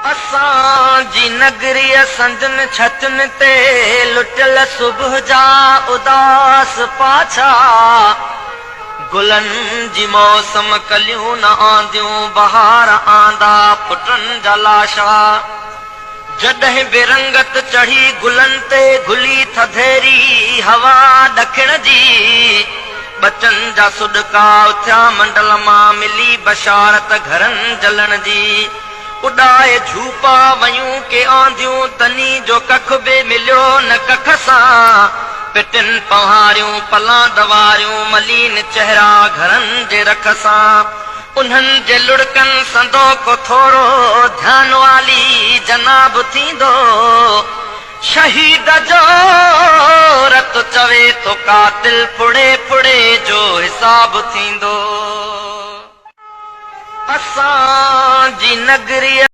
اسان جي نگريء سندن ڇتن تي لٽيل صبح جا اداس پاڇا. گلن جي موسم ڪليون نه آنديون بهار آندا ڦٽن جا لاشا. جڏهن به رنگت چڙهي گلن تي گهلي ٿڌيري هوا ڏکڻ جي. ٻچن جا سڏڪا اٿيا منڊل مان ملي بشارت گهرن جلڻ جي. اڏائي جهوپا ويون ڪي آنڌيون تني جو ڪک به مليو نه ڪک سان. پٽن پنهاريون پلاند واريون ملين چهرا گهرن جي رک سان. انهن جي لڙڪن سندو ڪو ٿورو ڌيان والي جناب ٿيندو. شهيد جو رت چوي ٿو قاتل ڦڙي ڦڙي جو حساب ٿيندو. اسان جي نگريء.